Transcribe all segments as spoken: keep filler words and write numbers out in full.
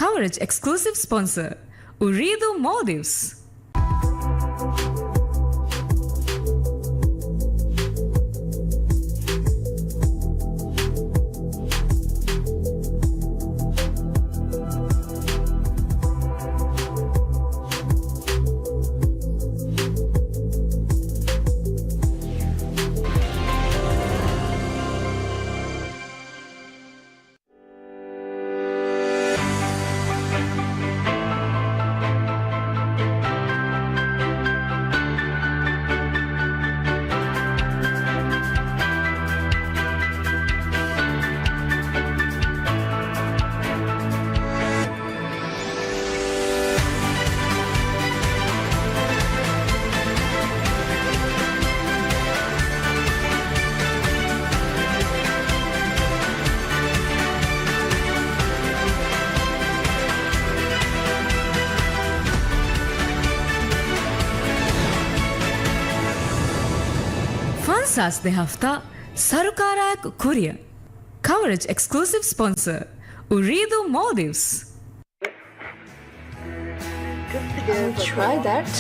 Coverage exclusive sponsor, އުރީދޫ މޯލްޑިވްސް. ފަންސާސް ދެ ހަފްތާ ސަރުކާރާއެކު ކުރިއަށް. ކަވަރޭޖް އެކްސްކްލޫސިވް ސްޕޮންސަރ، އުރީދޫ މޯލްޑިވްސް. I'll try that.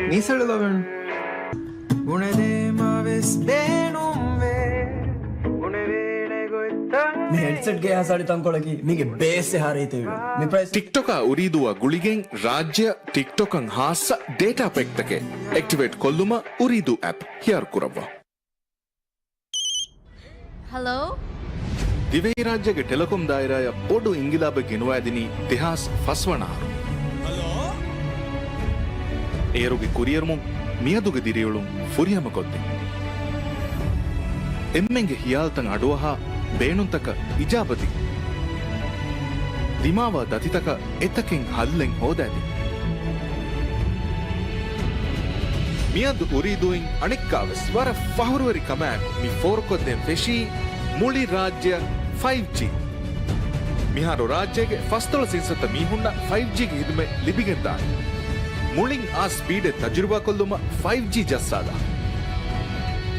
މީސަޅު ލޮވެން. މި ހެޑްސެޓްގެ އެހާ ސަޅި ތަންކޮޅަކީ މީގެ ބޭސް އެހާ ރީތިވި. މި ޕްރައިސް. ޓިކްޓޮކާ އުރީދޫއާ ގުޅިގެން ރާއްޖެއަށް ޓިކްޓޮކަށް ހާއްސަ ޑޭޓާ ޕެކްތަކެއް އެކްޓިވޭޓް ކޮށްލުމަށް އުރީދޫ އެޕް ހިޔާރު ކުރައްވާ. ހަލޯ؟ ދިވެހިރާއްޖޭގެ ޓެލެކޮމް ދާއިރާއަށް ބޮޑު އިންގިލާބެއް ގެނުވައިދިނީ ދެހާސް ފަސް ވަނަ އަހަރު. އޭރުގެ ކުރިއެރުމުން މިއަދުގެ ދިރިއުޅުން ފުރިހަމަކޮށްދިން. އެންމެންގެ ހިޔާލުތައް އަޑުއަހާ، ބޭނުންތަކަށް އިޖާބަދިން. ދިމާވާ ދަތިތަކަށް އެތަކެއް ހައްލެއް ހޯދައިދިން. މިއަދު އުރީދޫއިން އަނެއްކާވެސް ވަރަށް ފަހުރުވެރި ކަމާއެކު މި ފޯރުކޮށްދޭން ފެށީ މުޅި ރާއްޖެއަށް ފައިވް ޖީ. މިހާރު ރާއްޖޭގެ ފަސްދޮޅަސް އިންސައްތަ މީހުންނަށް ފައިވް ޖީގެ ހިދުމަތް ލިބިގެންދާނެ. މުޅިން އާ ސްޕީޑެއް ތަޖުރިބާކޮށްލުމަށް ފައިވް ޖީ ޖައްސާލާ.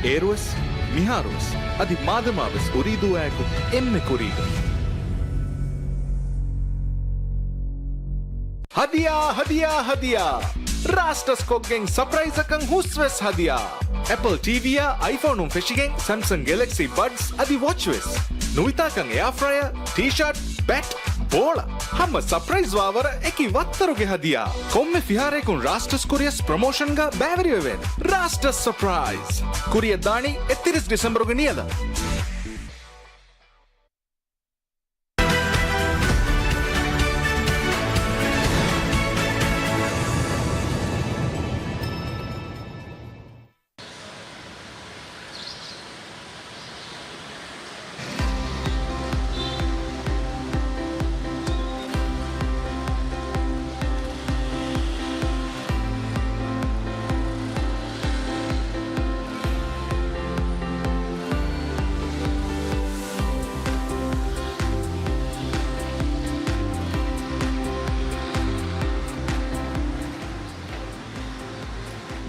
އޭރުވެސް، މިހާރުވެސް، އަދި މާދަމާވެސް އުރީދޫއާއެކު އެންމެ ކުރީގަ. ހަދިޔާ، ހަދިޔާ، ހަދިޔާ! ރާސްޓަސް ކޮށްގެން ސަޕްރައިޒަކަށް ހުސްވެސް ހަދިޔާ! އެޕަލް ޓީވީއާ އައިފޯނުން ފެށިގެން ސެމްސަން ގެލެކްސީ ބަޑްސް އަދި ވޮޗްވެސް. ނުވިތާކަން އެއާ ފްރަޔަރ، ޓީޝާޓް، ބެޓް، ބޯޅަ. ހަމަ ސަޕްރައިޒް ވާވަރަށް އެކި ވައްތަރުގެ ހަދިޔާ. ކޮންމެ ފިހާރައަކުން ރާސްޓަސް ކުރިޔަސް ޕްރޮމޯޝަންގަ ބައިވެރިވެވޭނެ. ރާސްޓަސް ސަޕްރައިޒް. ކުރިޔަށް ދާނީ އެއްތިރީސް ޑިސެމްބަރުގެ ނިޔަލަށް.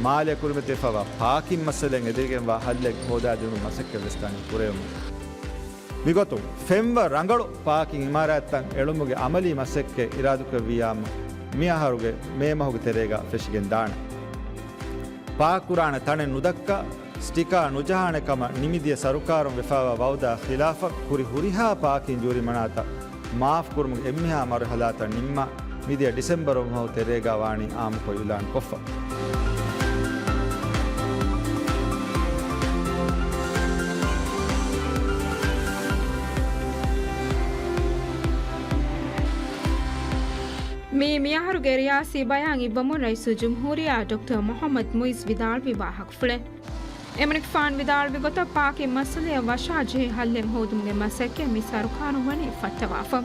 މާލެ ކުރިމަތިވެފައިވާ ޕާކިން މައްސަލައިން އެދިވެގެންވާ ހައްލެއް ހޯދާދިނުމަށް މަސައްކަތް ވެސް ދާނީ ކުރެވެމުން. މިގޮތުން ފެންވަ ރަނގަޅު ޕާކިން އިމާރާތްތައް އެޅުމުގެ އަމަލީ މަސައްކަތް އިރާދަކުރެއްވިއްޔާމު، މިއަހަރުގެ މޭ މަހުގެ ތެރޭގަ ފެށިގެން ދާނެ. ޕާކް ކުރާނެ ތަނެއް ނުދައްކާ، ސްޓިކާ ނުޖަހާނެ ކަމަށް ނިމިދިޔަ ސަރުކާރުން ވެފައިވާ ވައުދާ ޚިލާފަށް ކުރި ހުރިހާ ޕާކިން ޖޫރިމަނާތައް މާފް ކުރުމުގެ އެންމެހާ މަރުހަލާތައް ނިންމާ، މިދިޔަ ޑިސެމްބަރު މަހު ތެރޭގަ ވާނީ އާއްމުކޮށް އިއުލާން ކޮށްފަ. މީ މިއަހަރުގެ ރިޔާސީ ބަޔާން އިއްވަމުން ރައީސުލްޖުމްހޫރިއްޔާ ޑޮކްޓަރ މުޙައްމަދު މުޢިއްޒު ވިދާޅުވި ވާހަކަފުޅެއް. އެމަނިކުފާނު ވިދާޅުވި ގޮތަށް، ޕާކިން މައްސަލަޔަށް ވަށާޖެހޭ ހައްލެއް ހޯދުމުގެ މަސައްކަތް މި ސަރުކާރުން ވަނީ ފައްޓަވާފަ.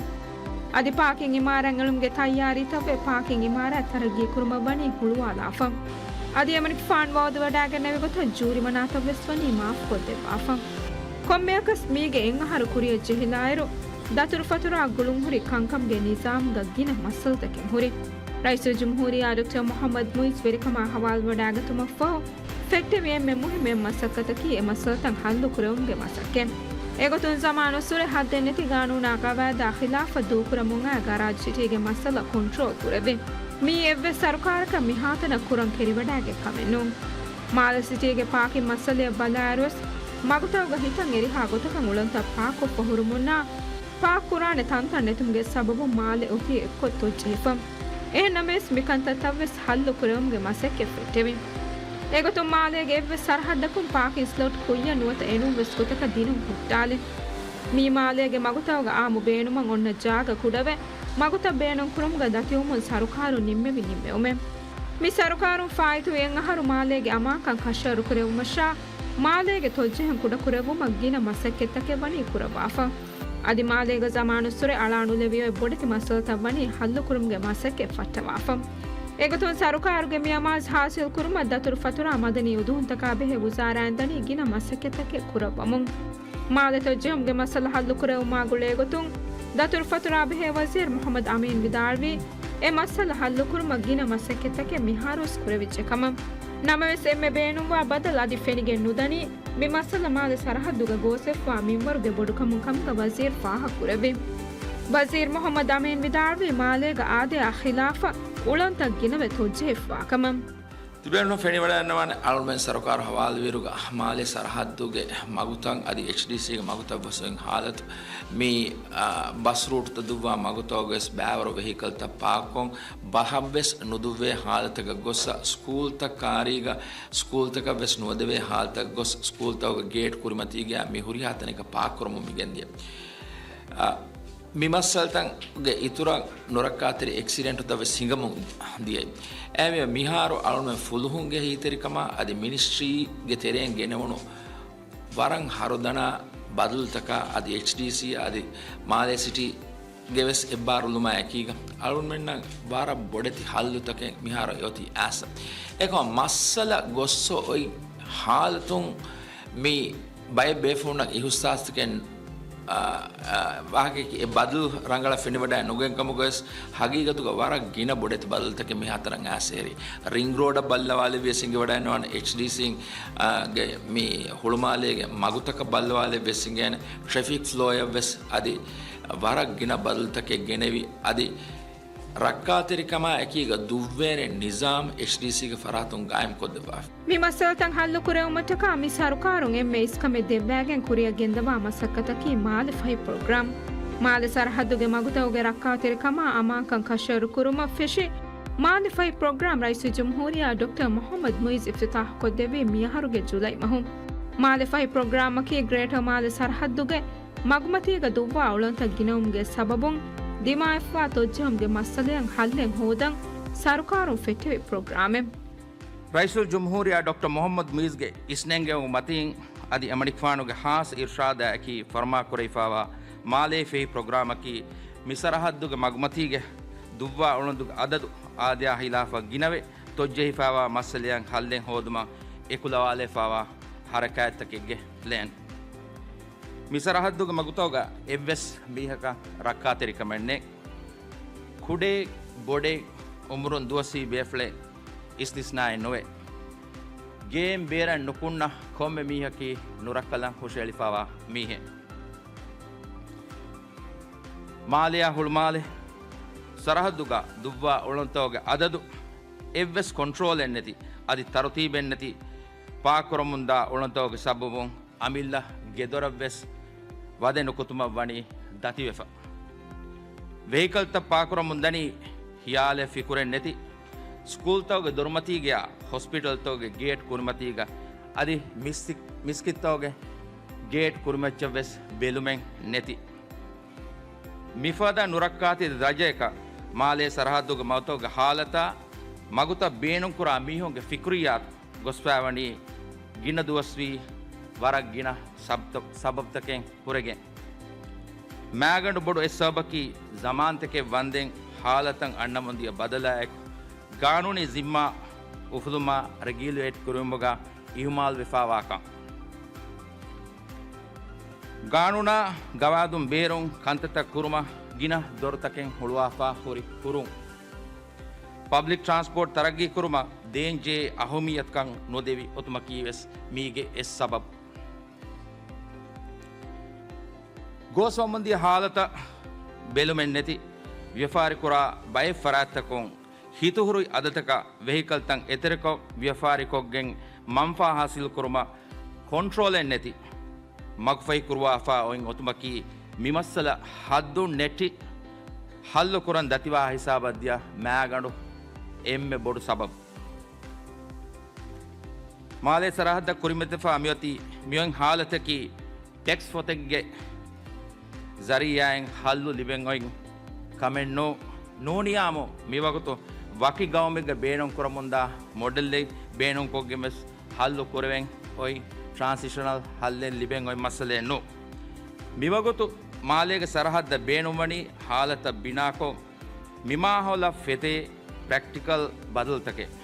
އަދި ޕާކިން އިމާރާތް އެޅުމުގެ ތައްޔާރީތައްވެ، ޕާކިން އިމާރާތް ތަރައްގީ ކުރުމަށް ވަނީ ހުޅުވާލާފަ. އަދި އެމަނިކުފާނު ވައުދުވެވަޑައިގެންނެވި ގޮތަށް ޖޫރިމަނާތައްވެސް ވަނީ މާފުކޮށްދެއްވާފަ. ކޮންމެއަކަސް މީގެ އެއް އަހަރު ކުރިޔަށް ޖެހިލާއިރު، ދަތުރުފަތުރާ ގުޅުންހުރި ކަންކަމުގެ ނިޒާމުގަ ގިނަ މައްސަލަތަކެއް ހުރި. ރައީސުލްޖުމްހޫރިއްޔާ ޑޮކްޓަރ މުޙައްމަދު މުޢިއްޒު ވެރިކަމާ ހަވާލުވެވަޑައިގަތުމަށްފަހު، ފެއްޓެވި އެންމެ މުހިއްމު އެއް މަސައްކަތަކީ އެ މައްސަލަތައް ހައްލުކުރެވުމުގެ މަސައްކަތް. އެގޮތުން ޒަމާނުއްސުރެ ހައްދެއްނެތި ގާނޫނާ ގަވާއިދާ ޚިލާފަށް ދޫކުރަމުން އައި ގަރާޖް ސިޓީގެ މައްސަލަ ކޮންޓްރޯލް ކުރެއްވި. މިއީ އެއްވެސް ސަރުކާރަކަށް މިހާތަނަށް ކުރަން ކެރިވަޑައިގެން ކަމެއް ނޫން. މާލެ ސިޓީގެ ޕާކިން މައްސަލަޔަށް ބަލާއިރުވެސް، މަގުތައުގަ ހިތަށް އެރިހާ ގޮތަކަށް އުޅަނދުތައް ޕާކްކޮށްފަ ހުރުމުންނާ، ޕާކްކުރާނެ ތަންތަން ނެތުމުގެ ސަބަބުން މާލެ އޮތީ އެއްކޮށް ތޮއްޖެހިފަ. އެހެންނަމަވެސް، މިކަންތައްތައްވެސް ހައްލުކުރެވުމުގެ މަސައްކަތް ފެއްޓެވި. އެގޮތުން މާލޭގެ އެއްވެސް ސަރަހައްދަކުން ޕާކިން ސްލޮޓް ކުއްޔަށް ނުވަތަ އެނޫންވެސް ގޮތަކަށް ދިނުން ހުއްޓާލި. މީ މާލޭގެ މަގުތައުގަ އާއްމު ބޭނުމަށް އޮންނަ ޖާގަ ކުޑަވެ، މަގުތައް ބޭނުންކުރުމުގަ ދަތިވުމުން ސަރުކާރުން ނިންމެވި ނިންމެވުމެއް. މި ސަރުކާރުން ފާއިތުވި އެއް އަހަރު މާލޭގެ އަމާންކަން ކަށަވަރުކުރެވުމަށާ، މާލޭގެ ތޮއްޖެހުން ކުޑަކުރެއްވުމަށް ގިނަ މަސައްކަތްތަކެއް ވަނީ ކުރައްވާފަ. އަދި މާލޭގަ ޒަމާނުއްސުރެ އަޅާނުލެވި އޮތް ބޮޑެތި މައްސަލަތައް ވަނީ ހައްލުކުރުމުގެ މަސައްކަތް ފައްޓަވާފަ. އެގޮތުން ސަރުކާރުގެ މި އަމާޒު ހާސިލްކުރުމަށް ދަތުރުފަތުރާ މަދަނީ އުދުހުންތަކާ ބެހޭ ވުޒާރާއިން ދަނީ ގިނަ މަސައްކަތްތަކެއް ކުރައްވަމުން. މާލެ ތޮއްޖެހުމުގެ މައްސަލަ ހައްލުކުރެވުމާ ގުޅޭގޮތުން، ދަތުރުފަތުރާ ބެހޭ ވަޒީރު މުޙައްމަދު އަމީން ވިދާޅުވީ، އެ މައްސަލަ ހައްލުކުރުމަށް ގިނަ މަސައްކަތްތަކެއް މިހާރުވެސް ކުރެވިއްޖެ ކަމަށް. ނަމަވެސް، އެންމެ ބޭނުންވާ ބަދަލު އަދި ފެނިގެން ނުދަނީ، މި މައްސަލަ މާލެ ސަރަހައްދުގަ ގޯސްވެފަވާ މިންވަރުގެ ބޮޑުކަމުން ކަމުގަ ވަޒީރު ފާހަގަކުރެއްވި. ވަޒީރު މުޙައްމަދު އަމީން ވިދާޅުވީ، މާލޭގަ އާދަޔާ ޚިލާފަށް އުޅަނދުތައް ގިނަވެ ތޮއްޖެހިފަވާ ކަމަށް. ތިބޭނުން ފެނިވަޑައިގަންނަވާނެ އަޅުމެން ސަރުކާރު ހަވާލުވިއިރުގަ މާލޭ ސަރަހައްދުގެ މަގުތައް އަދި އެޗްޑީސީގެ މަގުތައް ވެސް އޮތް ހާލަތު. މި، އާ، ބަސް ރޫޓްތައް ދުއްވާ މަގުތަކުގަވެސް ބައިވަރު ވެހިކަލްތައް ޕާކްކޮށް ބަހަށްވެސް ނުދުއްވޭ ހާލަތަކަށް ގޮއްސަ، ސްކޫލްތައް ކާރީގަ ސްކޫލްތަކަށްވެސް ނުވަދެވޭ ހާލަތަކަށް ގޮސް، ސްކޫލްތަކުގެ ގޭޓް ކުރިމަތީގަ މި ހުރިހާ ތަނެއްގަ ޕާކްކުރަމުން މިގެންދިޔަ. އާ، މި މައްސަލަތައްގެ އިތުރަށް ނުރައްކާތެރި އެކްސިޑެންޓުތައް ވެސް ހިނގަމުން ދިޔައީ. އެހެންވީމަ މިހާރު އަޅުމެން ފުލުހުންގެ އެހީތެރިކަމާ އަދި މިނިސްޓްރީގެ ތެރެއިން ގެނެވުނު ވަރަށް ހަރުދަނާ ބަދަލުތަކާ އަދި އެޗްޑީސީ އަދި މާލޭ ސިޓީގެ ވެސް އެއްބާރުލުމާ އެކީގަ އަޅުމެންނަށް ވަރަށް ބޮޑެތި ހައްލުތަކެއް މިހާރު އޮތީ އައިސް. އެކަމަށް މައްސަލަ ގޮއްސޮ އޮތް ހާލަތުން މި ބައެއް ބޭފުޅުންނަށް އިހުސާސްތަކެއް، އާ، އާ، ވާހަކައަކީ އެ ބަދަލު ރަނގަޅަށް ފެނިވަޑައި ނުގެން ކަމުގަވެސް ހަގީގަތުގަ ވަރަށް ގިނަ ބޮޑެތި ބަދަލުތަކެއް މިހާތަނަށް އައިސް އެރި. ރިންގް ރޯޑަށް ބައްލަވާލެއްވިޔަސް އިނގިވަޑައިންނަވާނެ އެޗްޑީސީ، އާ، ގެ މި ހުޅުމާލޭގެ މަގުތަކަށް ބައްލަވާލެއްވިޔަސް އިނގޭނެ ޓްރެފިކް ފްލޯއަށްވެސް އަދި ވަރަށް ގިނަ ބަދަލުތަކެއް ގެނެވި އަދި ރައްކާތެރިކަމާ އެކީގަ ދުއްވޭނެ ނިޒާމް އެޗްޑީސީގެ ފަރާތުން ގާއިމްކޮށްދެއްވާފަ. މި މައްސަލަތައް ހައްލުކުރެވުމަށްޓަކާ މި ސަރުކާރުން އެންމެ އިސްކަމެއް ދެއްވާގެން ކުރިއަށް ގެންދަވާ މަސައްކަތަކީ މާލެ ފަހި ޕްރޮގްރާމް. މާލެ ސަރަހައްދުގެ މަގުތަކުގެ ރައްކާތެރިކަމާ އަމާންކަން ކަށަވަރުކުރުމަށް ފެށި، މާލެ ފަހި ޕްރޮގްރާމް ރައީސުލްޖުމްހޫރިއްޔާ ޑޮކްޓަރ މުޙައްމަދު މުޢިއްޒު އިފްތިތާޙުކޮށްދެއްވީ މިއަހަރުގެ ޖުލައި މަހު. މާލެ ފަހި ޕްރޮގްރާމަކީ ގްރޭޓަރ މާލެ ސަރަހައްދުގެ މަގުމަތީގަ ދުއްވާ އުޅަނދުތައް ގިނަވުމުގެ ސަބަބުން ދިމާވެފަވާ ތޮއްޖެހުމުގެ މައްސަލައަށް ހައްލެއް ހޯދަން ސަރުކާރުން ފެއްޓެވި ޕްރޮގްރާމެއް. ރައީސުލްޖުމްހޫރިއްޔާ ޑޮކްޓަރ މުޙައްމަދު މުޢިއްޒުގެ އިސްނެންގެވުމުގެ މަތީން އަދި އެމަނިކުފާނުގެ ހާއްސަ އިރުޝާދާއެކީ ފަރުމާކުރެވިފައިވާ މާލޭ ފަހި ޕްރޮގްރާމަކީ މި ސަރަހައްދުގެ މަގުމަތީގެ ދުއްވާ އުޅަނދުގެ އަދަދު އާދަޔާ ހިލާފަށް ގިނަވެ، ތޮއްޖެހިފައިވާ މައްސަލައަށް ހައްލެއް ހޯދުމަށް އެކުލަވާލެވިފައިވާ ހަރަކާތްތަކެއްގެ ޕްލޭން. މި ސަރަހައްދުގެ މަގުތަކުގަ އެއްވެސް މީހަކަށް ރައްކާތެރިކަމެއް ނެތް. ކުޑައެއް ބޮޑެއް އުމުރުން ދުވަސްވީ ބޭފުޅެއް އިސްތިސްނާއެއް ނުވޭ. ގެއިން ބޭރަށް ނުކުންނަ ކޮންމެ މީހަކީ ނުރައްކަލަން ހުށައެޅިފައިވާ މީހެއް. މާލެއާ ހުޅުމާލެ ސަރަހައްދުގަ ދުއްވާ އުޅަނދުތަކުގެ އަދަދު އެއްވެސް ކޮންޓްރޯލެއް ނެތި، އަދި ތަރުތީބެއް ނެތި ޕާކްކުރަމުންދާ އުޅަނދުތަކުގެ ސަބަބުން އަމިއްލަ ގެދޮރަށްވެސް ވަދެ ނުކުތުމަށް ވަނީ ދަތިވެފަ. ވެހިކަލްތައް ޕާކްކުރަމުންދަނީ ހިޔާލެއް ފިކުރެއް ނެތި. ސްކޫލްތަކުގެ ދޮރުމަތީގައާ ހޮސްޕިޓަލްތަކުގެ ގޭޓް ކުރިމަތީގަ އަދި މިސް-، މިސްކިތްތަކުގެ ގޭޓް ކުރިމައްޗަށްވެސް ބެލުމެއް ނެތި. މިފަދަ ނުރައްކާތެރި ދަރަޖައަކަށް މާލޭ ސަރަހައްދުގެ މަގުތަކުގެ ހާލަތާ މަގުތައް ބޭނުންކުރާ މީހުންގެ ފިކުރިއްޔާތު ގޮސްފައިވަނީ ގިނަ ދުވަސްވީ ވަރަށް ގިނަ ސަބްތަ-، ސަބަބުތަކެއް ހުރެގެން. މާގަނޑު ބޮޑު އެއް ސަބަބަކީ ޒަމާންތަކެއް ވަންދެން ހާލަތަށް އަންނަމުންދިޔަ ބަދަލާއެކު، ގާނޫނީ ޒިންމާ އުފުލުމާ ރެގިއުލޭޓް ކުރުމުގަ އިހުމާލުވެފައިވާކަން. ގާނޫނާ ގަވާއިދުން ބޭރުން ކަންތައްތައް ކުރުމަށް ގިނަ ދޮރުތަކެއް ހުޅުވާފަ ހުރި ކުރުން. ޕަބްލިކް ޓްރާންސްޕޯޓް ތަރައްގީ ކުރުމަށް ދޭންޖެހޭ އަހައްމިއްޔަތުކަން ނުދެވި އޮތުމަކީ ވެސް މީގެ އެއް ސަބަބު. ގޯސްވަމުންދިޔަ ހާލަތަށް ބެލުމެއް ނެތި، ވިޔަފާރިކުރާ ބައެއް ފަރާތްތަކުން ހިތުހުރި އަދަދަކަށް ވެހިކަލްތައް އެތެރެކޮށް، ވިޔަފާރިކޮށްގެން މަންފާ ހާސިލްކުރުމަށް ކޮންޓްރޯލެއް ނެތި، މަގުފަހި ކުރުވާފާ އޮތް އޮތުމަކީ މި މައްސަލަ ހައްދުން ނެއްޓި ހައްލު ކުރަން ދަތިވާ ހިސާބަށް ދިޔަ މާގަނޑު އެންމެ ބޮޑު ސަބަބު. މާލޭ ސަރަހައްދަށް ކުރިމަތިވެފާ މިއޮތީ މިއޮތް ހާލަތަކީ ޓެކްސް ފޮތެއްގެ ޒަރީއާއިން ހައްލު ލިބެން އޮތް ކަމެއް ނޫ، ނޫނިޔާމު މިވަގުތު ވަކި ގައުމެއްގަ ބޭނުން ކުރަމުންދާ މޮޑެލްއެއް ބޭނުންކޮށްގެން ވެސް ހައްލު ކުރެވެން އޮތް ޓްރާންސިޝަނަލް ހައްލެއް ލިބެން އޮތް މައްސަލައެއް ނޫ. މިވަގުތު މާލޭގެ ސަރަހައްދަށް ބޭނުންވަނީ ހާލަތަށް ބިނާކޮށް، މި މާހައުލަށް ފެތޭ ޕްރެކްޓިކަލް ބަދަލުތަކެއް.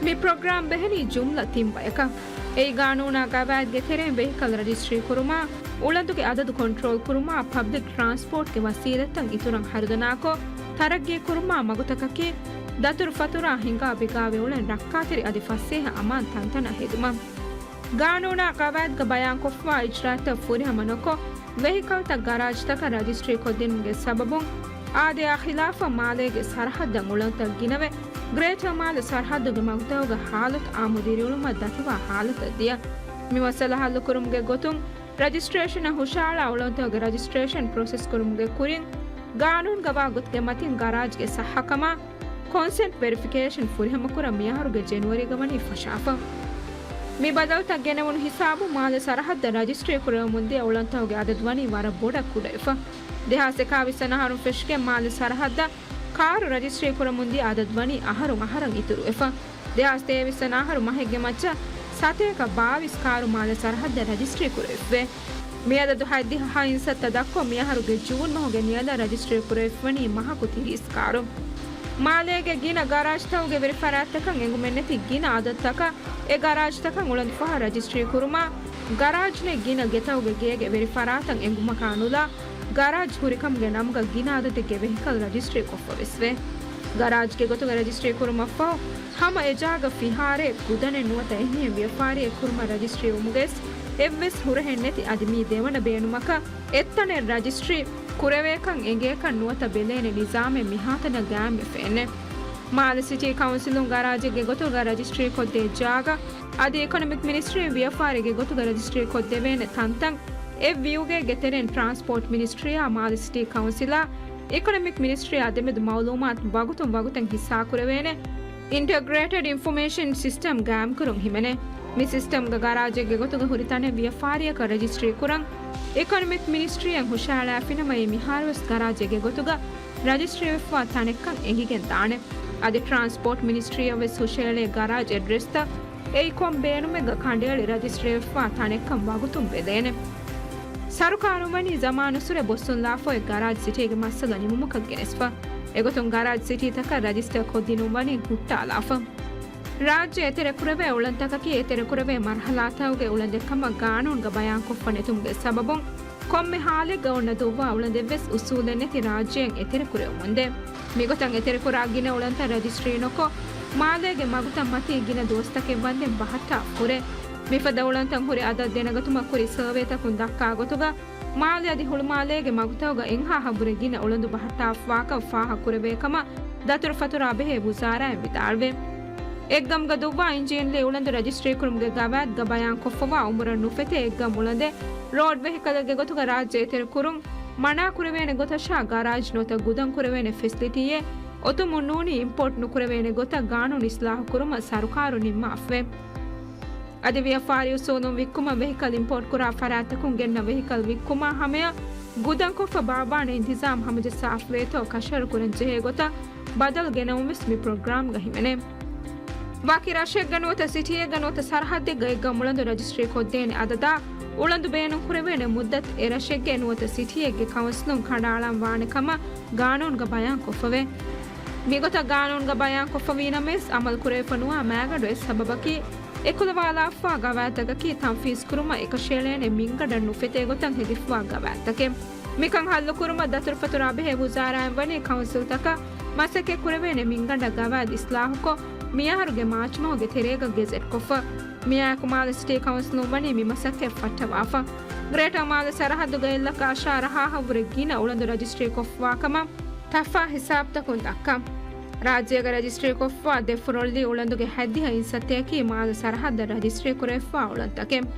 މި ޕްރޮގްރާމް ބެހެނީ ޖުމްލަ ތިން ބަޔަކަށް. އެއީ، ގާނޫނާ ގަވާއިދުގެ ތެރެއިން ވެހިކަލް ރަޖިސްޓްރީ ކުރުމާ، އުޅަނދުގެ އަދަދު ކޮންޓްރޯލް ކުރުމާ، ޕަބްލިކް ޓްރާންސްޕޯޓްގެ ވަސީލަތްތައް އިތުރަށް ހަރުދަނާކޮށް، ތަރައްގީ ކުރުމާ، މަގުތަކަކީ ދަތުރުފަތުރާ ހިނގާ ބިގާވެ އުޅެން ރައްކާތެރި އަދި ފަސޭހަ އަމާން ތަންތަނަށް ހެދުމަށް. ގާނޫނާ ގަވާއިދުގަ ބަޔާންކޮށްފައިވާ އިޖްރާއަތްތައް ފުރިހަމަ ނޮކޮށް، ވެހިކަލްތައް ގަރާޖްތަކަށް ރަޖިސްޓްރީ ކޮށްދިނުމުގެ ސަބަބުން، އާދަޔާ ޚިލާފަށް މާލޭގެ ސަރަހައްދަށް އުޅަނދުތައް ގިނަވެ، ގްރޭޓަރ މާލެ ސަރަހައްދުގެ މަގުތަކުގެ ހާލަތު އާއްމު ދިރިއުޅުމަށް ދަތިވާ ހާލަތަށް ދިޔަ. މި މައްސަލަ ހައްލުކުރުމުގެ ގޮތުން، ރަޖިސްޓްރޭޝަނަށް ހުށައަޅާ އުޅަނދުތަކުގެ ރަޖިސްޓްރޭޝަން ޕްރޮސެސް ކުރުމުގެ ކުރިން، ގާނޫނުގަވާ ގޮތުގެ މަތިން ގަރާޖްގެ ޞައްޙަކަމާ، ކޮންސެންޓް ވެރިފިކޭޝަން ފުރިހަމަކުރަން މިއަހަރުގެ ޖެނުއަރީގަ ވަނީ ފަށާފަ. މި ބަދަލުތައް ގެނެވުނު ހިސާބުން މާލެ ސަރަހައްދަށް ރަޖިސްޓްރީ ކުރެވެމުންދިޔަ އުޅަނދުތަކުގެ އަދަދު ވަނީ ވަރަށް ބޮޑަށް ކުޑަވެފަ. ދެހާސް އެކާވީސް އަށް އަހަރުން ފެށިގެން މާލެ ސަރަހައްދަށް ކާރު ރަޖިސްޓްރީ ކުރަމުންދިޔަ އަދަދު ވަނީ އަހަރުން އަހަރަށް އިތުރުވެފަ. ދެހާސް ތޭވީސް އަށް އަހަރު މަހެއްގެ މައްޗަށް ސަތޭކަ ބާވީސް ކާރު މާލެ ސަރަހައްދަށް ރަޖިސްޓްރީ ކުރެވިފަ. މިއަދަދު ހަތްދިހަ ހަތްސަތޭކަ ދަށްކޮށް، މިއަހަރުގެ ޖޫން މަހުގެ ނިޔަލަށް ރަޖިސްޓްރީ ކުރެވިފަވަނީ މަހަކު ތިރީސް ކާރު. މާލޭގެ ގިނަ ގަރާޖްތަކުގެ ވެރިފަރާތްތަކަށް އެނގުމެއްނެތި ގިނަ އަދަދުތަކަށް އެ ގަރާޖްތަކަށް އުޅަނދުފަހަށް ރަޖިސްޓްރީ ކުރުމާ، ގަރާޖް ނެތް ގިނަ ގެތަކުގެ ގޭގެ ވެރިފަރާތަށް އެނގުމަކާ ނުލާ، ގަރާޖް ހުރިކަމުގެ ނަމުގަ ގިނަ އަދަދެއްގެ ވެހިކަލް ރަޖިސްޓްރީ ކޮށްފަވެސްވޭ. ގަރާޖްގެ ގޮތުގަ ރަޖިސްޓްރީ ކުރުމަށްފަހު، ހަމަ އެ ޖާގަ ފިހާރައެއް ގުދަނެއް ނުވަތަ އެހެން ވިޔަފާރިއެއް ކުރުމަށް ރަޖިސްޓްރީ ވުމުގައިސް އެއްވެސް ހުރަހެއް ނެތި އަދި މީ ދެވަނަ ބޭނުމަކަށް އެއްތަނެއް ރަޖިސްޓްރީ ކުރެވޭކަން އެނގޭކަން ނުވަތަ ބެލޭނެ ނިޒާމެއް މިހާތަނަށް ގާއިމްވެފައެއްނެތް. މާލެ ސިޓީ ކައުންސިލުން ގަރާޖެއްގެ ގޮތުގަ ރަޖިސްޓްރީ ކޮށްދޭ ޖާގަ އަދި އިކޮނޮމިކް މިނިސްޓްރީން ވިޔަފާރިގެ ގޮތުގަ ރަޖިސްޓްރީ ކޮށްދެވޭނެ ތަންތަން އެއް ވިއުގޭގެ ތެރެއިން ޓްރާންސްޕޯޓް މިނިސްޓްރީއާ މާލެ ސިޓީ ކައުންސިލާ އިކޮނޮމިކް މިނިސްޓްރީއާ ދެމެދު މައުލޫމާތު ވަގުތުން ވަގުތަށް ހިއްސާކުރެވޭނެ އިންޓަގްރޭޓެޑް އިންފޮމޭޝަން ސިސްޓަމް ގާއިމްކުރުން ހިމެނޭ. މި ސިސްޓަމްގަ ގަރާޖެއްގެ ގޮތުގަ ހުރި ތަނެއް ވިޔަފާރިއަކަށް ރަޖިސްޓްރީ ކުރަން އިކޮނޮމިކް މިނިސްޓްރީއަށް ހުށައަޅާފިނަމަ އެ މިހާރުވެސް ގަރާޖެއްގެ ގޮތުގަ ރަޖިސްޓްރީވެފަވާ ތަނެއްކަން އެނގިގެން ދާނެ. އަދި ޓްރާންސްޕޯޓް މިނިސްޓްރީއަށްވެސް ހުށައެޅޭ ގަރާޖް އެޑްރެސްތައް އެއީ ކޮން ބޭނުމެއްގަ ކަނޑައެޅި ރަޖިސްޓްރީވެފަވާ ތަނެއްކަން ވަގުތުން ބެލޭނެ. ސަރުކާރުން ވަނީ ޒަމާނުއްސުރެ ބޮއްސުންލާފައި ގަރާޖް ސިޓީގެ މައްސަލަ ނިމުމަކަށް ގެނެސްފަ. އެގޮތުން ގަރާޖް ސިޓީތަކަށް ރަޖިސްޓަރ ކޮށްދިނުން ވަނީ ހުއްޓާލާފަ. ރާއްޖެ އެތެރެކުރެވޭ އުޅަނދުތަކަކީ އެތެރެކުރެވޭ މަރުހަލާތަކުގެ އުޅަނދެއްކަމަށް ގާނޫނުގަ ބަޔާންކޮށްފަ ނެތުމުގެ ސަބަބުން، ކޮންމެ ހާލެއްގަ އޮންނަ ދުއްވާ އުޅަނދެއްވެސް އުސޫލެއް ނެތި ރާއްޖެއިން އެތެރެކުރެވެމުންދޭ. މިގޮތަށް އެތެރެކުރާ ގިނަ އުޅަނދުތައް ރަޖިސްޓްރީ ނުކޮށް، މާލޭގެ މަގުތައް މަތީ ގިނަ ދުވަސްތަކެއް ވަންދެން ބަހައްޓާފަ ހުރޭ. މިފަދަ އުޅަނދުތައް ހުރި އަދަދު ދެނެގަތުމަށް ކުރި ސަރވޭތަކުން ދައްކާ ގޮތުގަ، މާލެ އަދި ހުޅުމާލޭގެ މަގުތަކުގަ އެއްހާހަށްވުރެ ގިނަ އުޅަނދު ބަހައްޓާފަވާކަން ފާހަގަކުރެވޭ ކަމަށް ދަތުރުފަތުރާ ބެހޭ ވުޒާރާއިން ވިދާޅުވޭ. އެއްގަމުގަ ދުއްވާ އިންޖީންލީ އުޅަނދު ރަޖިސްޓްރީކުރުމުގެ ގަވާއިދުގަ ބަޔާންކޮށްފަވާ އުމުރަށް ނުފެތޭ އެއްގަމު އުޅަނދެއް ރޯޑް ވެހިކަލެއްގެ ގޮތުގަ ރާއްޖެ އެތެރެކުރުން މަނާކުރެވޭނެ ގޮތަށާ ގަރާޖް ނުވަތަ ގުދަން ކުރެވޭނެ ފެސިލިޓީއެއް އޮތުމުން ނޫނީ އިމްޕޯޓް ނުކުރެވޭނެ ގޮތަށް ގާނޫނު އިސްލާހު ކުރުމަށް ސަރުކާރު ނިންމާފަވޭ. އަދި ވިޔަފާރި އުސޫލުން ވިއްކުމަށް ވެހިކަލް އިމްޕޯޓް ކުރާ ފަރާތްތަކުން ގެންނަ ވެހިކަލް ވިއްކުމާ ހަމަޔަށް ގުދަންކޮށްފަ ބާއްވާނެ އިންތިޒާމް ހަމަޖައްސާފަވޭތޯ ކަށަވަރު ކުރަން ޖެހޭ ގޮތަށް ބަދަލު ގެނައުން ވެސް މި ޕްރޮގްރާމްގަ ހިމެނޭ. ވަކި ރަށެއްގަ ނުވަތަ ސިޓީއެއްގަ ނުވަތަ ސަރަހައްދެއްގަ އެއްގަމުޅަނދު ރަޖިސްޓްރީ ކޮށްދޭނެ އަދަދާ އުޅަނދު ބޭނުންކުރެވޭނެ މުއްދަތު އެ ރަށެއްގެ ނުވަތަ ސިޓީއެއްގެ ކައުންސިލުން ކަނޑައަޅާން ވާނެ ކަމަށް ގާނޫނުގަ ބަޔާންކޮށްފަވޭ. މިގޮތަށް ގާނޫނުގަ ބަޔާންކޮށްފަވީ ނަމަވެސް، އަމަލުކުރެވިފަ ނުވާ މައިގަނޑު އެއް ސަބަބަކީ، އެކުލަވާލާފަވާ ގަވާއިދުތަކަކީ ތަންފީޒުކުރުމަށް އެކަށީއެޅޭނެ މިންގަނޑަށް ނުފެތޭ ގޮތަށް ހެދިފަވާ ގަވާއިދުތަކެއް. މިކަން ހައްލުކުރުމަށް ދަތުރުފަތުރާ ބެހޭ ވުޒާރާއިން ވަނީ ކައުންސިލްތަކަށް މަސައްކަތް ކުރެވޭނެ މިންގަނޑަށް ގަވާއިދު އިސްލާހުކޮށް، މިއަހަރުގެ މާޗްމަހުގެ ތެރޭގަ ގެޒެޓްކޮށްފަ. މިއާއެކު މާލެ ސިޓީ ކައުންސިލުން ވަނީ މި މަސައްކަތް ފައްޓަވާފަ. ގްރޭޓަރ މާލެ ސަރަހައްދުގަ އެއްލައްކަ އަށާރަ ހާހަށްވުރެ ގިނަ އުޅަނދު ރަޖިސްޓްރީ ކޮށްފަވާ ކަމަށް ތަފާ ހިސާބުތަކުން ދައްކާ. ރާއްޖޭގަ ރަޖިސްޓްރީކޮށްފަ ދެ ފުރޮއްލީ އުޅަނދުގެ ހަތްދިހަ އިން ސަތޭކީ މާލެ ސަރަހައްދަށް ރަޖިސްޓްރީ ކުރެވިފަ އުޅަނދުތަކެއް.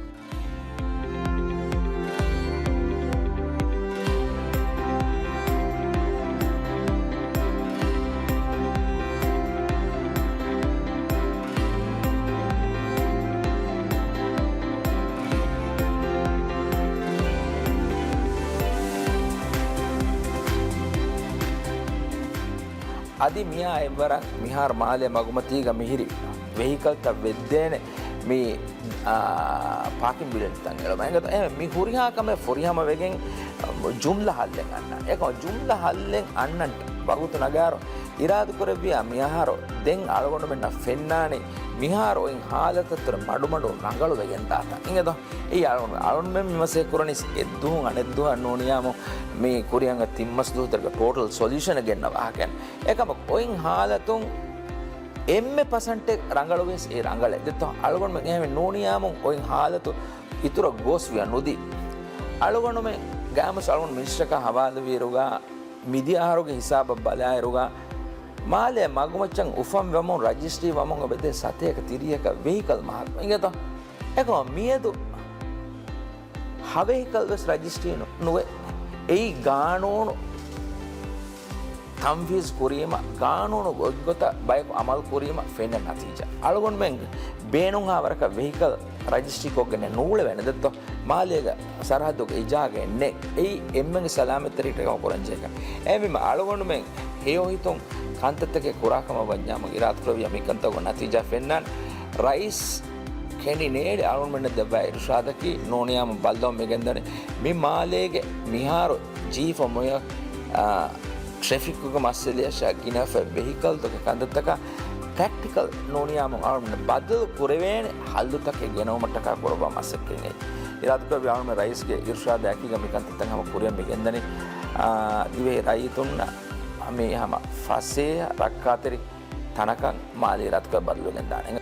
އަދި މިއާ އެއްވަރަށް މިހާރު މާލޭ މަގުމަތީގަ މިހިރި ވެހިކަލްތައް ވެއްދޭނެ މި، އާ، ޕާކިން ބިލްޑިންތައް އެޅުމަށް. އެނގޭތޯ؟ އެ މި ހުރިހާ ކަމެއް ފުރިހަމަ ވެގެން ޖުމްލަ ހައްލެއް އަންނަން. އެކަމަ ޖުމްލަ ހައްލެއް އަންނަން ވަގުތު ނަގާރު އިރާދަކުރެއްވިޔާ މިއަހަރު ދެން އަޅުގަނޑުމެންނަށް ފެންނާނެ މިހާރު އޮތް ހާލަތަށްތުރެ މަޑުމަޑު ރަނގަޅު ވެގެން ދާތަން. އިނގޭތޯ؟ އެއީ އަޅުގަނޑު، އަޅުގަނޑުމެން މި މަސައްކަތް ކުރަނީ އެއްދުވަހުން އަނެއްދުވަހަށް ނޫނިޔާމު މި ކުރިއަށް ތިން މަސް ދުވަހު ތެރޭގަ ޓޯޓަލް ސޮލިއުޝަނެއް ގެންނަ ވާހަކައެއް. އެކަމަކު އޮތް ހާލަތުން އެންމެ ޕަސަންޓެއް ރަނގަޅުވެސް އެ ރަނގަޅެއް. ދެއްތޯ؟ އަޅުގަނޑުމެން އެހެން ނޫނިޔާމު އޮތް ހާލަތު އިތުރަށް ގޯސްވިޔަ ނުދީ. އަޅުގަނޑުމެން ގާމުސް އަޅުގަނޑު މިނިސްޓަކާ ހަވާލުވިއިރުގަ މިދިޔަ އަހަރުގެ ހިސާބަށް ބަލާއިރުގަ މާލޭ މަގުމައްޗަށް އުފަން ވަމުން ރަޖިސްޓްރީ ވަމުން އެބަދޭ ސަތޭކަ ތިރީހަކަށް ވެހިކަލް މަހަކު. އިނގޭތޯ؟ އެކަމަ މިއަދު ހަ ވެހިކަލް ވެސް ރަޖިސްޓްރީ ނު-، ނުވޭ. އެއީ ގާނޫނު ތަންފީޒު ކުރީމަ، ގާނޫނު ގޮތްގޮތަށް ބަޔަކު އަމަލު ކުރީމަ ފެންނަ ނަތީޖާ. އަޅުގަނޑުމެން ބޭނުންހާ ވަރަކަށް ވެހިކަލް ރަޖިސްޓްރީ ކޮށްގެން ނޫޅެވޭނެ ދެއްތޯ؟ މާލޭގަ ސަރަހައްދުގެ އެއް ޖާގައެއް ނެތް. އެއީ އެންމެންގެ ސަލާމަތްތެރިކަމަށް ކުރަންޖެހޭ ކަމެއް. އެހެންވީމަ އަޅުގަނޑުމެން ހެޔޮހިތުން ކަންތައްތަކެއް ކުރާކަމަށް ވަންޏާމު އިރާދަކުރެއްވިޔާ މިކަންތަކުގެ ނަތީޖާ ފެންނާނެ. ރައީސް ކެނޑިނޭޓް އަޅުގަނޑުމެންނަށް ދެއްވާ އިރުޝާދަކީ ނޫނިޔާމު ބައްލަވަން މިގެންދަނީ މި މާލޭގެ މިހާރު ޖީފަ މޮޔަ، އާ، ޓްރެފިކުގެ މައްސަލަޔަށާ ގިނަފަ ވެހިކަލްތަކެއް ކަންތައްތަކާ ޕްރެކްޓިކަލް ނޫނިޔާމު އަޅުގަނޑު ބަދަލު ކުރެވޭނެ ހައްލުތަކެއް ގެނައުމަށްޓަކާ ކުރައްވާ މަސައްކަތް. އިރާދަކުރެއްވި އަޅުގަނޑު ރައީސްގެ އިރުޝާދާ އެކީގަ މިކަންތައްތައް ހަމަ ކުރިއަށް މިގެންދަނީ، އާ، ދިވެހި ރައްޔިތުންނަށް މި ހަމަ ފަސޭހަ ރައްކާތެރި ތަނަކަށް މާލެ އިރާދަކުރެއްވި ބަދަލުވެގެން ދާނެ.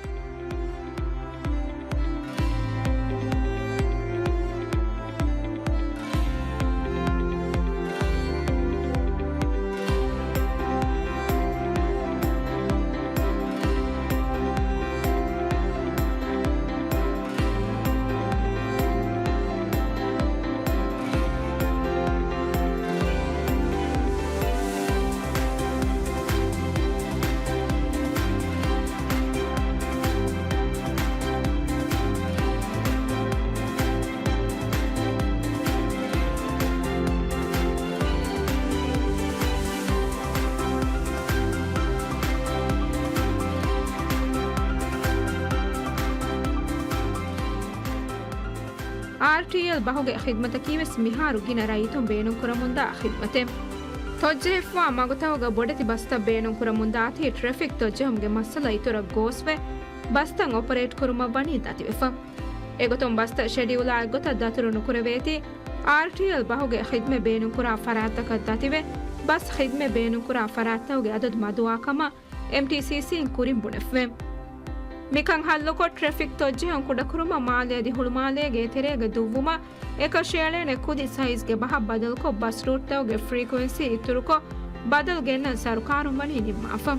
އާރްޓީއެލް ބަހުގެ ޚިދްމަތަކީ ވެސް މިހާރު ގިނަ ރައްޔިތުން ބޭނުންކުރަމުންދާ ޚިދްމަތެއް. ތޮއްޖެހިފަވާ މަގުތަކުގަ ބޮޑެތި ބަސްތައް ބޭނުންކުރަމުންދާތީ، ޓްރެފިކް ތޮއްޖެހުމުގެ މައްސަލަ އިތުރަށް ގޯސްވެ، ބަސްތައް އޮޕަރޭޓް ކުރުމަށް ވަނީ ދަތިވެފަ. އެގޮތުން ބަސްތައް ޝެޑިއުލާ އެއްގޮތަށް ދަތުރު ނުކުރެވޭތީ، އާރްޓީއެލް ބަހުގެ ޚިދްމަތް ބޭނުންކުރާ ފަރާތްތަކަށް ދަތިވެ، ބަސް ޚިދްމަތް ބޭނުންކުރާ ފަރާތްތަކުގެ އަދަދު މަދުވާ ކަމަށް އެމްޓީސީސީން ކުރިން ބުނެފަވޭ. މިކަން ހައްލުކޮށް، ޓްރެފިކް ތޮއްޖެހުން ކުޑަކުރުމަށް މާލެ އަދި ހުޅުމާލޭގެ އެތެރޭގަ ދުއްވުމަށް އެކަށީ އެޅޭނެ ކުދި ސައިޒްގެ ބަހަށް ބަދަލުކޮށް، ބަސް ރޫޓްތަކުގެ ފްރީކުއެންސީ އިތުރުކޮށް، ބަދަލު ގެންނަން ސަރުކާރުން ވަނީ ނިންމާފަ.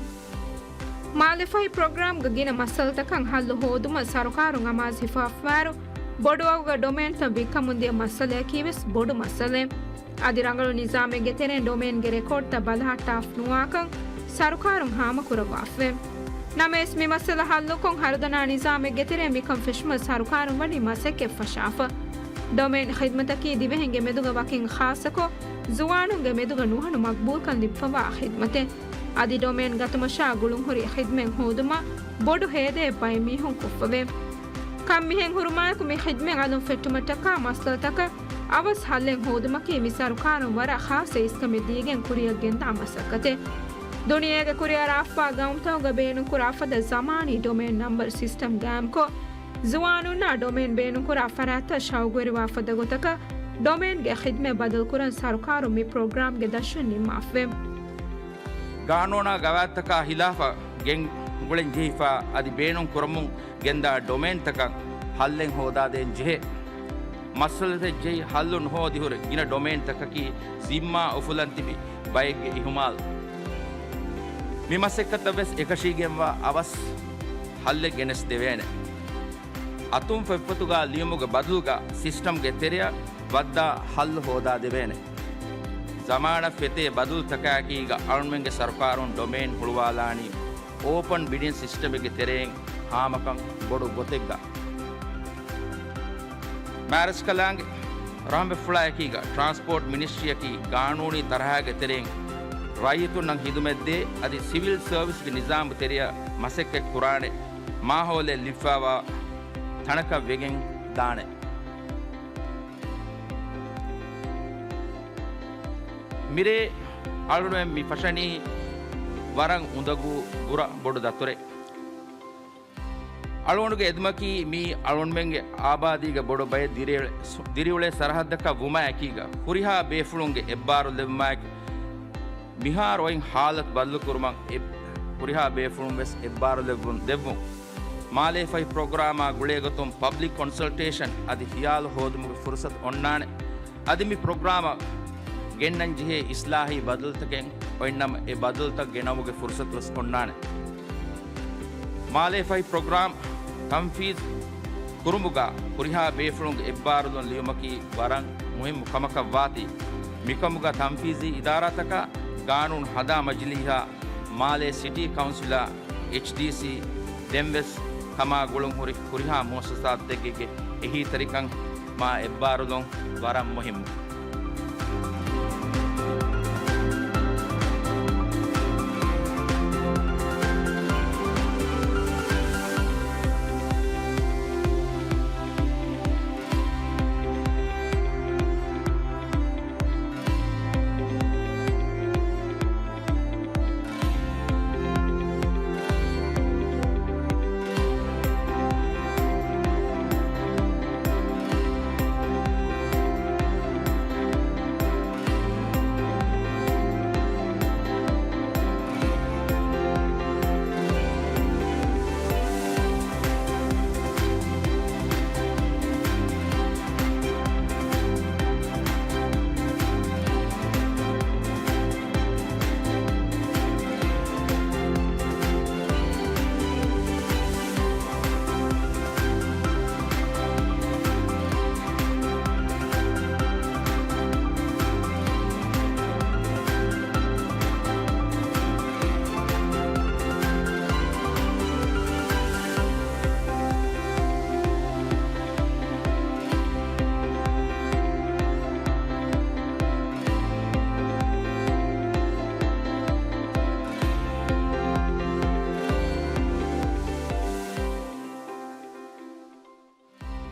މާލެ ފަހި ޕްރޮގްރާމްގަ ގިނަ މައްސަލަތަކަށް ހައްލު ހޯދުމަށް ސަރުކާރުން އަމާޒު ހިފާފަވާއިރު، ބޮޑުވަގުގަ ޑޮމޭންތައް ވިއްކަމުންދިޔަ މައްސަލަޔަކީ ވެސް ބޮޑު މައްސަލައެއް. އަދި ރަނގަޅު ނިޒާމެއްގެ ތެރެއިން ޑޮމޭންގެ ރެކޯޑްތައް ބަލަހައްޓާފަ ނުވާކަން ސަރުކާރުން ހާމަކުރައްވާފަވޭ. ނަމަވެސް، މި މައްސަލަ ހައްލުކޮށް، ހަރުދަނާ ނިޒާމެއްގެ ތެރެއިން މިކަން ފެށުމަށް ސަރުކާރުން ވަނީ މަސައްކަތް ފަށާފަ. ޑޮމެއިން ޚިދްމަތަކީ ދިވެހިންގެ މެދުގަ ވަކިން ޚާއްޞަކޮށް، ޒުވާނުންގެ މެދުގަ ނުހަނު މަގްބޫލްކަން ލިބިފަވާ ޚިދްމަތެއް. އަދި ޑޮމެއިން ގަތުމަށާ ގުޅުންހުރި ޚިދްމަތް ހޯދުމަށް ބޮޑު ހޭދައެއް ބައެއް މީހުން ކޮށްފަވޭ. ކަން މިހެން ހުރުމާއެކު، މި ޚިދްމަތް އަލުން ފެއްޓުމަށްޓަކާ މައްސަލަތަކަށް އަވަސް ހައްލެއް ހޯދުމަކީ މި ސަރުކާރުން ވަރަށް ޚާއްޞަ އިސްކަމެއް ދީގެން ކުރިއަށް ގެންދާ މަސައްކަތެއް. ދުނިޔޭގެ ކުރިއަރާފާ ގައުމުތަކުގަ ބޭނުންކުރާ ފަދަ ޒަމާނީ ޑޮމެއިން ނަމްބަރު ސިސްޓަމް ގާއިމްކޮށް، ޒުވާނުންނާ ޑޮމެއިން ބޭނުންކުރާ ފަރާތްތައް ޝައުގުވެރިވާ ފަދަ ގޮތަކަށް ޑޮމެއިންގެ ޚިދްމަތް ބަދަލުކުރަން ސަރުކާރުން މި ޕްރޮގްރާމްގެ ދަށުން ނިންމާފަވޭ. ގާނޫނާ ގަވާއިދުތަކާ ޚިލާފަށް ގެންގުޅެން ޖެހިފާ އަދި ބޭނުން ކުރަމުން ގެންދާ ޑޮމެއިންތަކަށް ހައްލެއް ހޯދާދޭން ޖެހޭ. މައްސަލަތައް ޖެހި ހައްލު ނުހޯދިހުރެ ގިނަ ޑޮމެއިންތަކަކީ ޒިންމާ އުފުލަން ތިބި ބައެއްގެ އިހުމާލު. މި މަސައްކަތަށް ވެސް އެކަށީގެންވާ އަވަސް ހައްލެއް ގެނެސްދެވޭނެ. އަތުން ފޮތްފޮތުގަ ލިޔުމުގެ ބަދަލުގަ ސިސްޓަމްގެ ތެރެއަށް ވައްދާ ހައްލު ހޯދާދެވޭނެ. ޒަމާނަށް ފެތޭ ބަދަލުތަކާއެކީގަ އަޅުމެންގެ ސަރުކާރުން ޑޮމެއިން ހުޅުވާލާނީ އޯޕަން ބިޑިން ސިސްޓަމެއްގެ ތެރެއިން ހާމަކަން ބޮޑު ގޮތެއްގަ. މާރަސްކަލާނގެ ރަހުމަތްފުޅާއެކީގަ ޓްރާންސްޕޯޓް މިނިސްޓްރީއަކީ ގާނޫނީ ތަރަހާގެ ތެރެއިން ރައްޔިތުންނަށް ހިދުމަތްދޭ އަދި ސިވިލް ސަރވިސްގެ ނިޒާމު ތެރެއަށް މަސައްކަތް ކުރާނެ މާހައުލެއް ލިބިފައިވާ ތަނަކަށް ވެގެން ދާނެ. މިރޭ އަޅުގަނޑުމެން މި ފަށަނީ ވަރަށް އުނދަގޫ ބުރަ ބޮޑު ދަތުރެއް. އަޅުގަނޑުގެ އެދުމަކީ މީ އަޅުގަނޑުމެންގެ އާބާދީގެ ބޮޑު ބައެއް ދިރިއުޅޭ، ދިރިއުޅޭ ސަރަހައްދަކަށް ވުމާއެކީގަ ހުރިހާ ބޭފުޅުންގެ އެއްބާރުލެއްވުމާއެކު، މިހާރު އޮތް ހާލަތު ބަދަލުކުރުމަށް އެ ހުރިހާ ބޭފުޅުން ވެސް އެއްބާރުލެއްވުން ދެއްވުން. މާލޭ ފަހި ޕްރޮގްރާމާ ގުޅޭގޮތުން ޕަބްލިކް ކޮންސަލްޓޭޝަން އަދި ހިޔާލު ހޯދުމުގެ ފުރުސަތު އޮންނާނެ. އަދި މި ޕްރޮގްރާމަށް ގެންނަން ޖެހޭ އިސްލާހީ ބަދަލުތަކެއް އޮތްނަމަ، އެ ބަދަލުތައް ގެނައުމުގެ ފުރުސަތު ވެސް އޮންނާނެ. މާލޭ ފަހި ޕްރޮގްރާމް ތަންފީޒު ކުރުމުގަ ހުރިހާ ބޭފުޅުންގެ އެއްބާރުލުން ލިޔުމަކީ ވަރަށް މުހިއްމު ކަމަކަށް ވާތީ، މިކަމުގަ ތަންފީޒީ އިދާރާތަކާ، ގާނޫނު ހަނދާން މަޖިލީހާ، މާލޭ ސިޓީ ކައުންސިލާ، އެޗްޑީސީ، ދެންވެސް ކަމާ ގުޅުން ހުރި ހުރިހާ މުއައްސަސާތަކެއްގެ އެހީތެރިކަން މާ އެއްބާރުލުން ވަރަށް މުހިއްމު.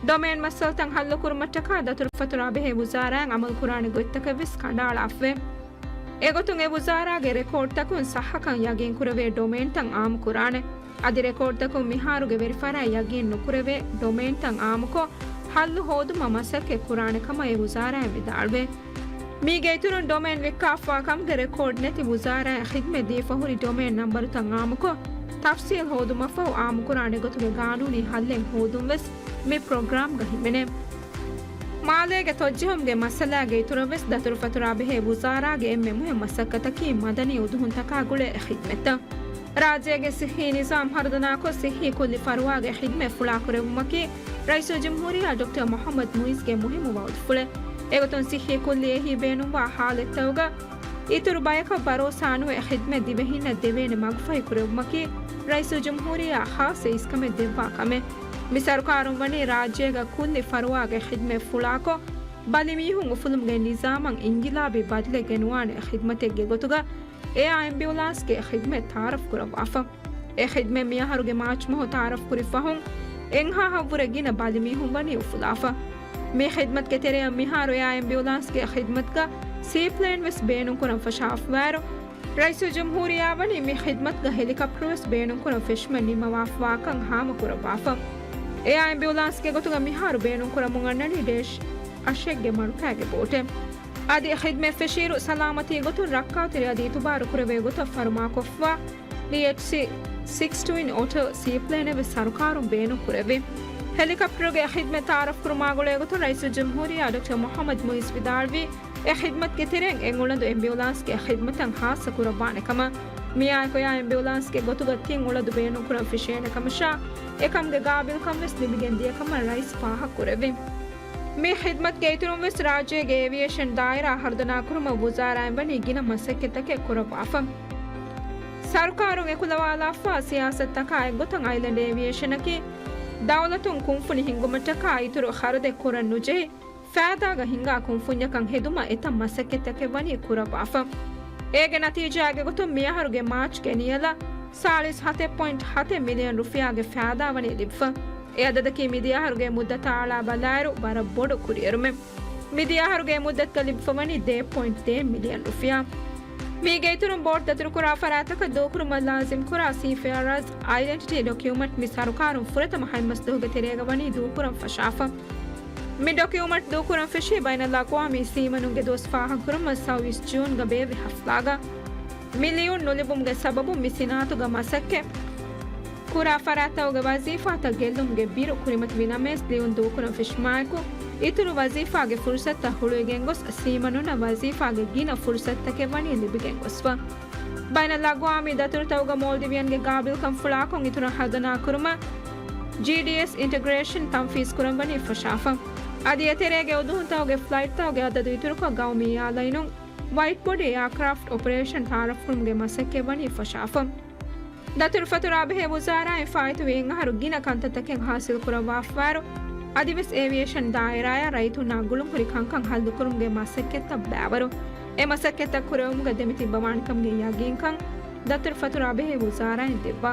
ޑޮމެއިން މައްސަލަތައް ހައްލުކުރުމަށްޓަކާ ދަތުރުފަތުރާ ބެހޭ ވުޒާރާއިން އަމަލުކުރާނެ ގޮތްތަކެއް ވެސް ކަނޑައަޅާފަވޭ. އެގޮތުން އެ ވުޒާރާގެ ރެކޯޑްތަކުން ސައްހަކަން ޔަގީންކުރެވޭ ޑޮމެއިންތައް އާއްމުކުރާނެ. އަދި ރެކޯޑްތަކުން މިހާރުގެ ވެރިފަރާތް ޔަގީން ނުކުރެވޭ ޑޮމެއިންތައް އާއްމުކޮށް، ހައްލު ހޯދުމަށް މަސައްކަތް ކުރާނެ ކަމަށް އެ ވުޒާރާއިން ވިދާޅުވޭ. މީގެ އިތުރުން ޑޮމެއިން ވިއްކާފާ ކަމުގެ ރެކޯޑް ނެތި ވުޒާރާއިން ޚިދްމަތް ދީފަ ހުރި ޑޮމެއިން ނަންބަރުތައް އާއްމުކޮށް، ތަފްސީލް ހޯދުމަށްފަހު އާއްމުކުރާނެ ގޮތުގެ ގާނޫނީ ހައްލެއް ހޯދުން ވެސް މި ޕްރޮގްރާމްގަ ހިމެނޭ. މާލޭގެ ތޮއްޖެހުމުގެ މައްސަލާގެ އިތުރަށް ވެސް ދަތުރުފަތުރާ ބެހޭ ވުޒާރާގެ އެންމެ މުހިންމު މަސައްކަތަކީ މަދަނީ އުދުހުންތަކާ ގުޅޭ ޚިދްމަތްތައް. ރާއްޖޭގެ ޞިއްޙީ ނިޒާމް ހަރުދަނާކޮށް، ޞިއްޙީ ކުއްލި ފަރުވާގެ ޚިދްމަތް ފުޅާކުރެއްވުމަކީ، ރައީސުލްޖުމްހޫރިއްޔާ ޑޮކްޓަރ މުޙައްމަދު މުޢިއްޒުގެ މުހިއްމު ވަޢުދުފުޅެއް. އެގޮތުން، ޞިއްޙީ ކުއްލިއެއީ ބޭނުންވާ ޙާލަތްތަކުގަ އިތުރު ބަޔަކަށް ބަރޯސާނުވެ، ޚިދްމަތް ދިވެހިންނަށް ދެވޭނެ މަގުފަހި ކުރެއްވުމަކީ، ރައީސުލްޖުމްހޫރިއްޔާ ޚާއްޞަ އިސްކަމެއް ދެއްވާ ކަމެއް. މި ސަރުކާރުން ވަނީ ރާއްޖޭގަ ކުއްލި ފަރުވާގެ ޚިދްމަތް ފުޅާކޮށް، ބަލިމީހުން އުފުލުމުގެ ނިޒާމަށް އިންގިލާބީ ބަދަލެއް ގެނުވާނެ ޚިދްމަތެއްގެ ގޮތުގަ އެއާ އެމްބިއުލާންސްގެ ޚިދްމަތް ތައާރަފް ކުރައްވާފަ. އެ ޚިދްމަތް މިއަހަރުގެ މާޗް މަހު ތައާރަފް ކުރި ފަހުން، އެއްހާހަށްވުރެ ގިނަ ބަލިމީހުން ވަނީ އުފުލާފަ. މި ޚިދްމަތްގެ ތެރެއަށް މިހާރު އެއާ އެމްބިއުލާންސްގެ ޚިދްމަތްގަ ސީޕްލޭން ވެސް ބޭނުންކުރަން ފަށާފަވާއިރު، ރައީސުލްޖުމްހޫރިއްޔާ ވަނީ މި ޚިދްމަތްގަ ހެލިކޮޕްޓަރު ވެސް ބޭނުންކުރަން ފެށުމެއް ނިންމަވާފަވާކަން ހާމަކުރައްވާފަ. އެއާ އެމްބިއުލާންސްގެ ގޮތުގަ މިހާރު ބޭނުންކުރަމުން އަންނަނީ ޑޭޝް އަށެއްގެ މަރުކާގެ ބޯޓެއް. އަދި ޚިދްމަތް ފެށިއިރު ސަލާމަތީ ގޮތުން ރައްކާތެރި އަދި އިތުބާރު ކުރެވޭ ގޮތަށް ފަރުމާކޮށްފަ ޑީއެޗްސީ ސިކްސް ޓުއިން އޮޓަރ ސީޕްލޭނެއް ވެސް ސަރުކާރުން ބޭނުން ކުރެއްވި. ހެލިކޮޕްޓަރުގެ ޚިދްމަތް ތައާރަފްކުރުމާ ގުޅޭ ގޮތުން ރައީސުލްޖުމްހޫރިއްޔާ ޑޮކްޓަރ މުޙައްމަދު މުޢިއްޒު ވިދާޅުވީ، އެ ޚިދްމަތްގެ ތެރެއިން އެއް އުޅަނދު އެމްބިއުލާންސްގެ ޚިދްމަތަށް ޚާއްޞަ ކުރައްވާނެ ކަމަށް. މިއާއެކު އެއާ އެމްބިއުލާންސްގެ ގޮތުގަ ތިން އުޅަނދު ބޭނުންކުރަން ފެށޭނެ ކަމަށާ، އެކަމުގެ ގާބިލްކަން ވެސް ލިބިގެން ދިޔަ ކަމަށް ރައީސް ފާހަގަކުރެއްވި. މި ޚިދްމަތްގެ އިތުރުން ވެސް ރާއްޖޭގެ އޭވިއޭޝަން ދާއިރާ ހަރުދަނާކުރުމަށް ވުޒާރާއިން ވަނީ ގިނަ މަސައްކަތްތަކެއް ކުރައްވާފަ. ސަރުކާރުން އެކުލަވާލާފާ ސިޔާސަތްތަކާ އެއްގޮތަށް އައިލެންޑް އޭވިއޭޝަނަކީ ދައުލަތުން ކުންފުނި ހިންގުމަށްޓަކާ އިތުރު ޚަރަދެއް ކުރަން ނުޖެހި، ފައިދާގަ ހިނގާ ކުންފުންޏަކަށް ހެދުމަށް އެތައް މަސައްކަތްތަކެއް ވަނީ ކުރައްވާފަ. އޭގެ ނަތީޖާގެ ގޮތުން މިއަހަރުގެ މާޗްގެ ނިޔަލަށް ސާޅީސް ހަތެއް ޕޮއިންޓް ހަތެއް މިލިއަން ރުފިޔާގެ ފައިދާ ވަނީ ލިބިފަ. އެ އަދަދަކީ މިދިޔަ އަހަރުގެ މުއްދަތާ އަޅާ ބަލާއިރު ވަރަށް ބޮޑު ކުރިއެރުމެއް. މިދިޔަ އަހަރުގެ މުއްދަތުގަ ލިބިފަ ވަނީ ދޭއް ޕޮއިންޓް ދޭއް މިލިއަން ރުފިޔާ. މީގެ އިތުރުން ބޯޓް ދަތުރުކުރާ ފަރާތްތަކަށް ދޫކުރުމަށް ލާޒިމްކުރާ ސީފެއަރާޒް އައިޑެންޓިޓީ ޑޮކިއުމަންޓް މި ސަރުކާރުން ފުރަތަމަ ހަތް މަސް ދުވަހުގެ ތެރޭގަ ވަނީ ދޫކުރަން ފަށާފަ. މި ޑޮކިއުމަންޓް ދޫކުރަން ފެށީ ބައިނަލްއަގްވާމީ ސީމަނުންގެ ދުވަސް ފާހަގަކުރުމަށް ސައުވީސް ޖޫންގަ ބޭއްވި ހަފްލާގަ. މި ލިޔުން ނުލިބުމުގެ ސަބަބުން މި ސިނާއަތުގަ މަސައްކަތް ކުރާ ފަރާތްތަކުގެ ވަޒީފާތައް ގެއްލުމުގެ ބިރު ކުރިމަތިވި ނަމަވެސް، ލިޔުން ދޫކުރަން ފެށުމާއެކު، އިތުރު ވަޒީފާގެ ފުރުސަތުތައް ހުޅުވިގެންގޮސް، ސީމަނުންނަށް ވަޒީފާގެ ގިނަ ފުރުސަތުތަކެއް ވަނީ ލިބިގެންގޮސްފަ. ބައިނަލްއަގްވާމީ ދަތުރުތަކުގަ މޯލްޑިވިއަންގެ ގާބިލްކަން ފުޅާކޮށް އިތުރަށް ހަރުދަނާކުރުމަށް، ޖީޑީއެސް އިންޓަގްރޭޝަން ތަންފީޒްކުރަން ވަނީ ފަށާފަ. އަދި އެތެރޭގެ އުދުހުންތަކުގެ ފްލައިޓްތަކުގެ އަދަދު އިތުރުކޮށް، ގައުމީ އެއާލައިނުން ވައިޑް ބޮޑީ އެއާކްރާފްޓް އޮޕަރޭޝަން ތައާރަފްކުރުމުގެ މަސައްކަތް ވަނީ ފަށާފަ. ދަތުރުފަތުރު އަބަހޭ ވުޒާރާއިން ފާއިތުވި އެއްއަހަރު ގިނަ ކަންތައްތަކެއް ހާސިލްކުރައްވާފަވާއިރު، އަދިވެސް އޭވިއޭޝަން ދާއިރާއާ ރައްޔިތުންނާ ގުޅުންހުރި ކަންކަން ހައްލުކުރުމުގެ މަސައްކަތްތައް ބައިވަރު. އެ މަސައްކަތްތައް ކުރެވުމުގަ ދެމިތިއްބަވާނެކަމުގެ ޔަގީންކަން ދަތުރުފަތުރު އަބަހޭ ވުޒާރާއިން ދެއްވާ.